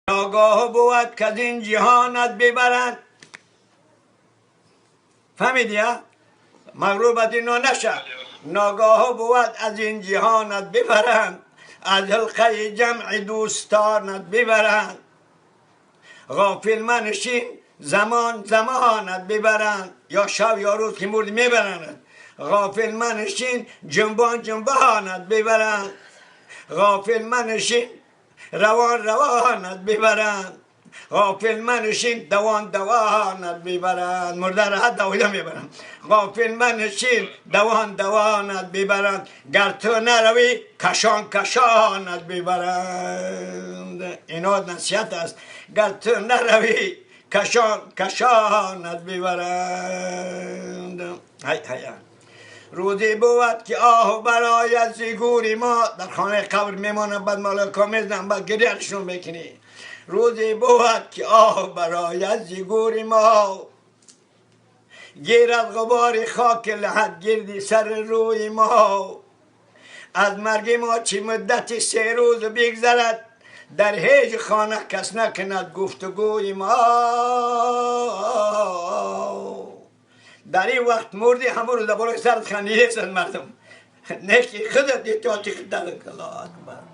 ناگاه بود که از این جهانت ببرند. فهمیدی ها؟ مغروب از اینا نشه. ناگاه بود از این جهانت ببرند، از حلقه جمع دوستانت ببرند. غافل منشین زمان زمانت ببرند، یا شب یا روز که مردی میبرند. غافل منشین جنبان جنبانت ببرند، غافل منشین روان روانت ببرند، غافل منشین دوان دوانت ببرند. مرده را دویده میبرند. غافل منشین دوان دوانت ببرند، گر تو نروی کشان کشانت ببرند. اینا نصیحت است. گر تو نروی کشان کشانت ببرند. های های. روزی بود که آه برای از گوری ما در خانه قبر میمانه، بعد مالکا میزنن، بعد گریهشون میکنی. روزی بود که آه برای از گوری ما گیرد غبار خاک لحد گردی سر روی ما. از مرگ ما چی مدت 3 روز بگذرد، در هیچ خانه کس نکند گفتگوی ما. در این وقت مردی همون رو درباره سرت خندیده سن مردم. نه که خودت احتیاطی خودت. الله اکبر.